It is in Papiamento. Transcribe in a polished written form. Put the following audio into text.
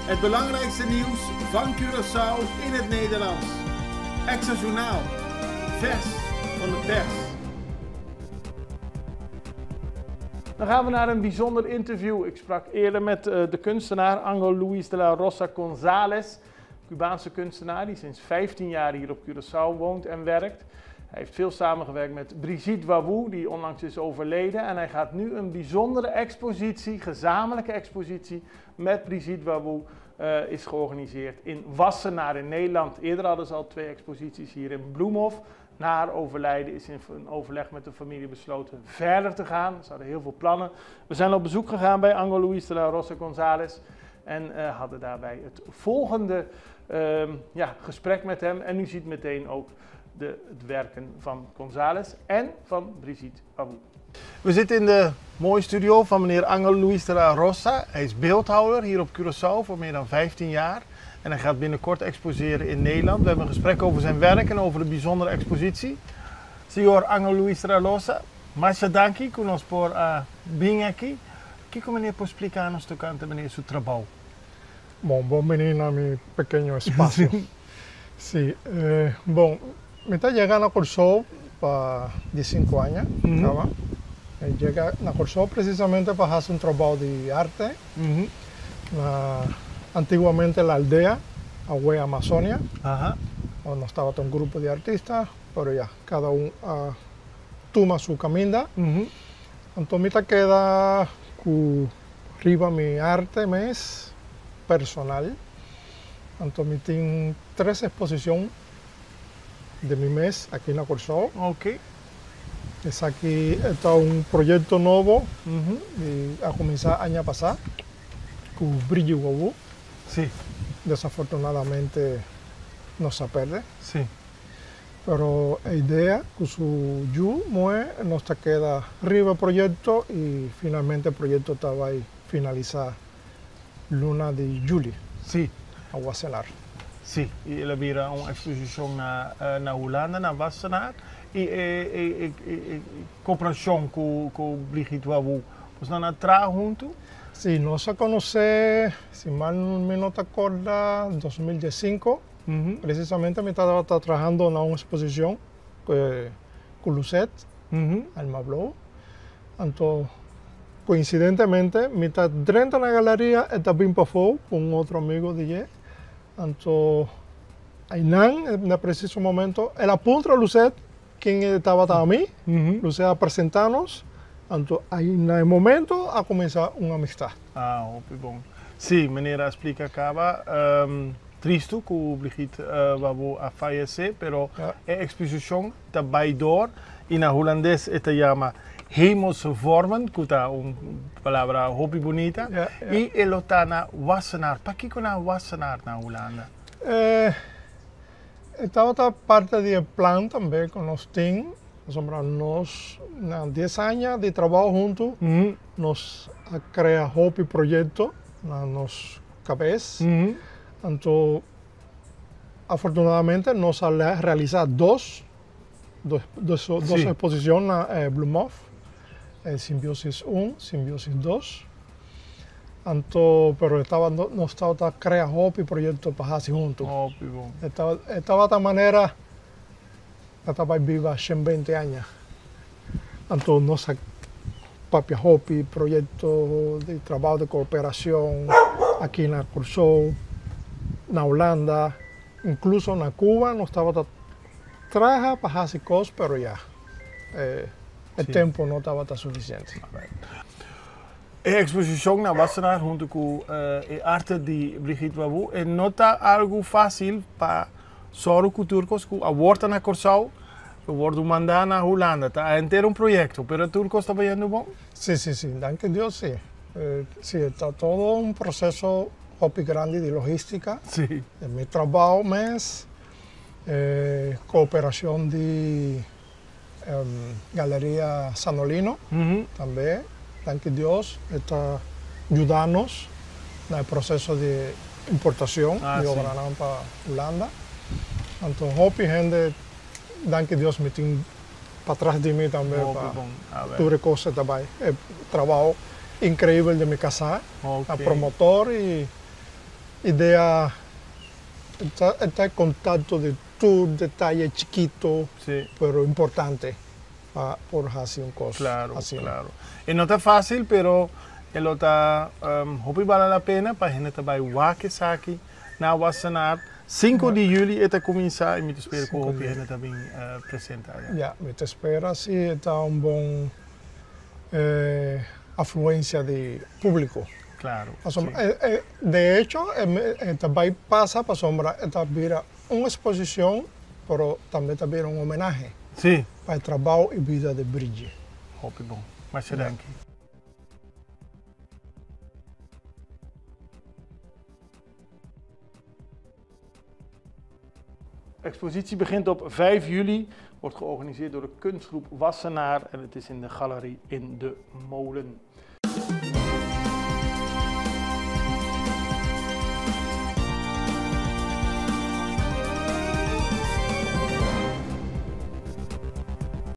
Het belangrijkste nieuws van Curaçao in het Nederlands. Extra Journaal. Vers van de pers. Dan gaan we naar een bijzonder interview. Ik sprak eerder met de kunstenaar Angel Luis de la Rosa González. Cubaanse kunstenaar die sinds 15 jaar hier op Curaçao woont en werkt. Hij heeft veel samengewerkt met Brigitte Wawoe, die onlangs is overleden. En hij gaat nu een bijzondere expositie, gezamenlijke expositie met Brigitte Wawoe, is georganiseerd in Wassenaar in Nederland. Eerder hadden ze al twee exposities hier in Bloemhof. Na haar overlijden is in een overleg met de familie besloten verder te gaan. Ze hadden heel veel plannen. We zijn op bezoek gegaan bij Angel Luis de la Rosa González en hadden daarbij het volgende ja, gesprek met hem. En u ziet meteen ook het werken van González en van Brigitte Wawoe. We zitten in de mooie studio van meneer Angel Luis de la Rosa. Hij is beeldhouwer hier op Curaçao voor meer dan 15 jaar. En hij gaat binnenkort exposeren in Nederland. We hebben een gesprek over zijn werk en over de bijzondere expositie. Señor Angel Luis de la Rosa, masha danki ku nos por a bin aki. Kiko meneer por splika nos tokante meneer su trabou? Bon, bon bini na mi pequeño espacio. Sí, bon, mi ta yega na Kòrsou pa 15 aña kaba. Mi yega na Kòrsou presisamente pa hasi un trabou di arte na antiguamente La Aldea, awe Amazonia. Nos tabata un grupo di artista, pero ya, kada un a tuma su kaminda. Anto mi ta keda ku riba mi arte mes personal. Anto mi tin tres eksposishon di mi mes aki na Kòrsou. Esaki ta un proyekto nobo di a kuminsá aña pasá ku Brigitte Wawoe. Desafortunadamente nos a pèrdè. Pero e idea ku su yu muhé nos ta keda riba e proyekto i finalmente e proyekto ta bai finalisá luna di juli na Wassenaar. Sí, i el a bira un eksposishon na Hulanda, na Wassenaar. I e koperashon ku Brigitte Wawoe, boso nan a traha huntu? Sí, nos a konosé, si mal mi no ta kòrda, 2015. Presisamente mi tabata trahando na un eksposishon ku Lucet, Alma Blou. Anto koinsidentemente mi ta drenta na galeria, e ta bin pafó ku un otro amigo di dje. Anto einan na presiso momento el a puntra Lucet ken e tabata ami. Lucet a presenta nos. Anto ai na e momento a kuminsá un amistat. Ah, hopi bon. Sí, meneer a splika kaba. Tristu ku Brigitte Wawoe a fayesé, pero e eksposishon ta bai dor i na hulandes e ta yama Hemelse Vormen, ku ta un palabra hopi bunita, i e lo ta na Wassenaar. Pakiko na Wassenaar na Hulanda? E tabata parte di e plan tambe ku nos tin, pasobra nos na dies aña di trabou huntu nos a krea hopi proyekto na nos kabes. Anto afortunadamente nos a realisa dos dos exposicion na Bloemhof, Simbiosis un, Simbiosis dos. Anto pero e tabata nos tabata crea hopi proyecto pa haci hunto. Hopi bon. E tabata manera ta ta bay biba 120 aña. Anto nos a papia hopi proyecto di trabao di cooperacion aki na Kòrsou, na Hulanda, incluso na Cuba nos tabata traha pa haci cos pero ya e tempo no tabata suficiente. E exposicion na Wassenaar hunto cu e arte di Brigitte Wawoe e no ta algo facil pa sòru ku tur kos ku awor ta na Kòrsou lo wòrdu mandá na Hulanda. Ta henter un proyekto, pero tur kos ta bayendo bon? Sí, sí, sí. Danki Dios, sí. Sí, ta todo un proseso hopi grandi di logística. Den mi trabou mes, kooperashon di Galeria Sanolino tambe. Danki Dios e ta yuda nos na e proseso di importacion di obranan pa Hulanda. Anto hopi hende, danki Dios mi tin patras di mi tambe pa tur e cos ta bay. E trabao increibel di mi casa, a promotor y. Idea ta e contacto di tur detaye chikito pero importante pa por haci un cos asina. Claro, claro. E no ta facil pero e lo ta hopi bala la pena pa hende ta bay wak esaki na Wassenaar. 5 di juli e ta cuminsa y mi ta spera cu hopi hende ta bin presenta aya. Ya, mi ta spera si e ta un bon afluencia di publico. Claro, si. De hecho, e ta bay pasa pasobra e ta bira un exposicion, pero tambe ta bira un homenahe pa e trabao y bida di Brille. Hopi bon. Masha danki. Expositie begint op 5 juli, wordt georganiseerd door de kunstgroep Wassenaar en het is in de galerie in de Molen.